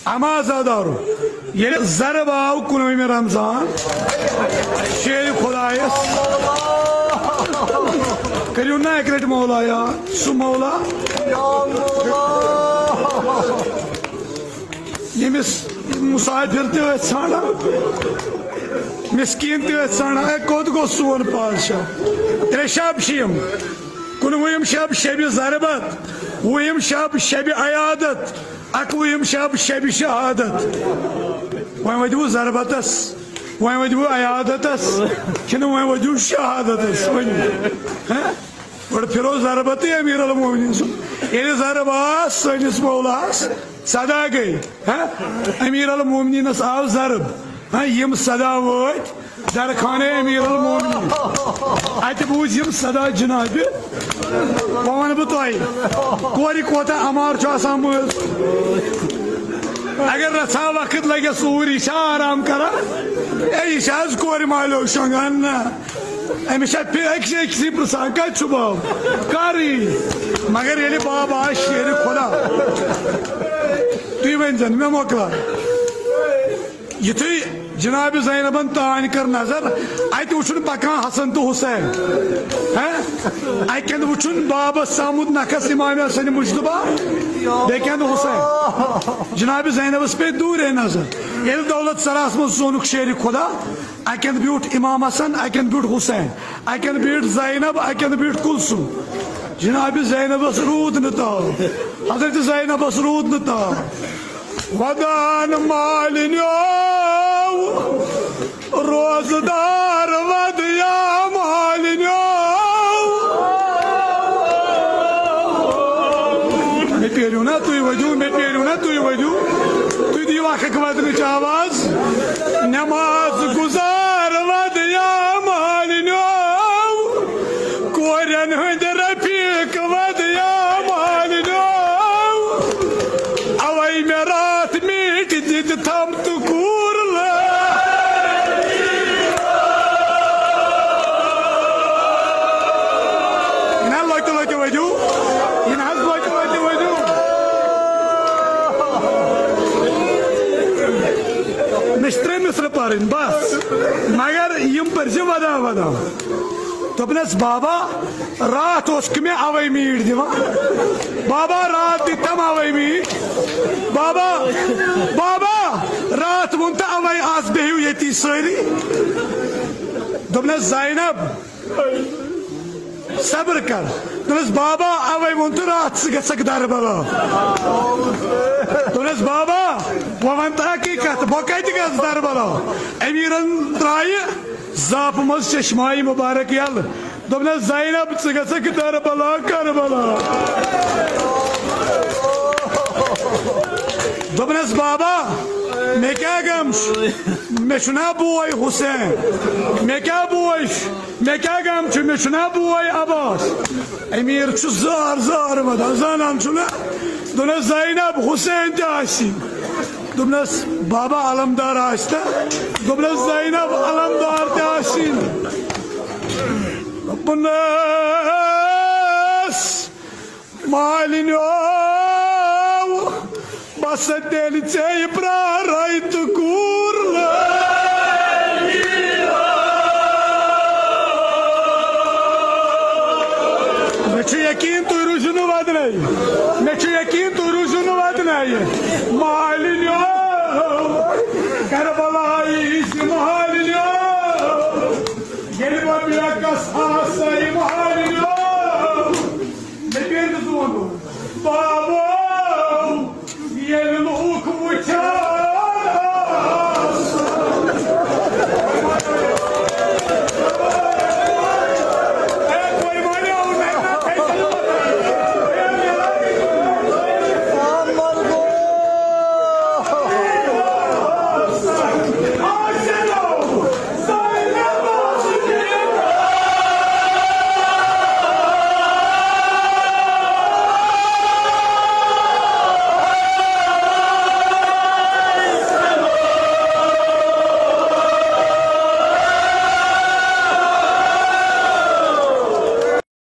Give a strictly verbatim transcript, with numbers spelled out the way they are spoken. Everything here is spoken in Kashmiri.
اما عزادارو، ییٚلہِ ضرب آو کُنوُہمہِ رمضان، شیرِ خدایس، کٔرِو نا اَکہِ لٹہِ مولا یاد، سُہ مولا، ییٚمِس مسافر تہِ ٲسۍ ژھانڈان، مسکین تہِ ٲسۍ ژھانڈان، اے، کوٚت گوٚو سون پادشاہ؟ ترٛےٚ شب چھِ یِم، کُنوُہِم شب شبِ ضربت، وُہِم شب شبِ عیادت، اَکوُہِم شب شبِ شہادت۔ وۄنۍ وٲتِو ضربتس، وۄنۍ وٲتِو عیادتس، کِنہٕ وۄنۍ وٲتِو شہادتس؟ ؤنِو۔ ہہ؟ گۄڈٕ پھِرو ضربتٕے امیر المومنین سُنٛد۔ ییٚلہِ ضرب آس سٲنِس مولاہس، صدا گٔے۔ ہہ؟ امیر المومنینس آو ضرب۔ ہہ، یِم صدا وٲتۍ درخانہ امیر المومنین۔ اتہِ بوٗز یِم صدا جنابِ، وۄنۍ ونہٕ بہٕ تۄہہِ، کورِ کوتاہ امار چھُ آسان مٲلۍ۔ اگر رژھا وقت لگٮ۪س اوٗرۍ، یہِ چھا آرام کران؟ اے، یہِ چھا حظ کورِ مالیو شۄنٛگان؟ نہ، أمِس چھا پھِ-، أکِس أکسٕے پرژھان، کتہِ چھُ باب؟ کر یی؟ مگر ییٚلہِ باب آسہِ شیرِ خدا، تُہۍ ؤنۍ زن مےٚ مۄکلاو۔ یُتھُے جناب زینبن تانۍ کٔر نظر، اتہِ وُچھُن پکان حسن تہٕ حسین۔ ہہ؟ اکہِ اندٕ وُچھُن بابس سامُت نکھس امام حسن مجتبیٰ، بیٚکہِ اندٕ حسین۔ جناب زینبس پیٚیہِ دوٗرے نظر۔ ییٚلہِ دولت سراہس منٛز زونُکھ شیرِ خدا، اکہِ اندٕ بیوٗٹھ امام حسن، اکہِ اندٕ بیوٗٹھ حسین، اکہِ اندٕ بیٖٹھ زینب، اکہِ اندٕ بیٖٹھ کلثوم۔ جناب زینبس روٗد نہٕ تاب، حضرت زینبس روٗد نہٕ تاب۔ ودان مالِنیو، روزدار ود یا مالِنیو۔ مےٚ پیٲرِو نا تُہۍ ؤدِو، مےٚ پیٲرِو نا تُہۍ ؤدِو۔ تُہۍ دِیِو اکھ اکھ ودنٕچ آواز۔ نماز گزار ود یا مالِنیو۔ کورٮ۪ن ہٕنٛدۍ رفیق ود یا مالِنیو۔ اوے مےٚ راتھ میٖٹھۍ دِتۍ تھم تہٕ کوٗر لٲ۔ نہ لۄتہِ لۄتہِ ؤدِو، یہِ نہ حظ لۄتہِ لۄتہِ ؤدِو۔ مےٚ چھِ ترٛےٚ مِصرٕ پَرٕنۍ بس، مگر یِم پٔرۍ زِ ودا ودا۔ دوٚپنَس، بابا، راتھ اوسکھ مےٚ اَوَے میٖٹھۍ دِوان۔ بابا، راتھ دِتَم اَوَے میٖٹھۍ۔ بابا، بابا، راتھ ووٚن تہٕ اَوَے آز بیٚہِو ییٚتی سٲری۔ دوٚپنَس، زینب، صبر کر۔ دوٚپنَس، بابا، اَوَے ووٚن تہٕ راتھ ژٕ گژھکھ دربلا۔ دوٚپنَس، بابا، وۄنۍ وَن تہٕ حقیٖقت، بہٕ کَتہِ گژھٕ دربلا؟ أمیٖرَن ترٛایہِ زاپہٕ منٛز چشمایہِ مُبارک یَلہٕ۔ دوٚپنَس، زینب، ژٕ گژھکھ دربلا، کربلا۔ دوٚپنَس، بابا، مےٚ کیٛاہ غم چھُ؟ مےٚ چھُنا بوے حسین؟ مےٚ کیٛاہ بوے چھُ؟ مےٚ کیٛاہ غم چھُ؟ مےٚ چھُنا بوے عباس؟ أمیٖر چھُ زار زار وَدان، زانان چھُنا؟ دوٚپنَس، زینب، حسین تہِ آسی۔ دوٚپنَس، بابا، علمدار آسہِ نا؟ دوٚپنَس، زینب، علمدار تہِ آسی۔ دوٚپنَس، مالِنیو، بس تیٚلہِ ژےٚ پرٛارے تہٕ کوٗر لٲگۍ۔ مےٚ چھُ یقیٖن تُہۍ روٗزِو نہٕ وَدنَے۔ مےٚ چھُ یقیٖن تُہۍ روٗزِو نہٕ وَدنَے۔ مالِنیو، کربلا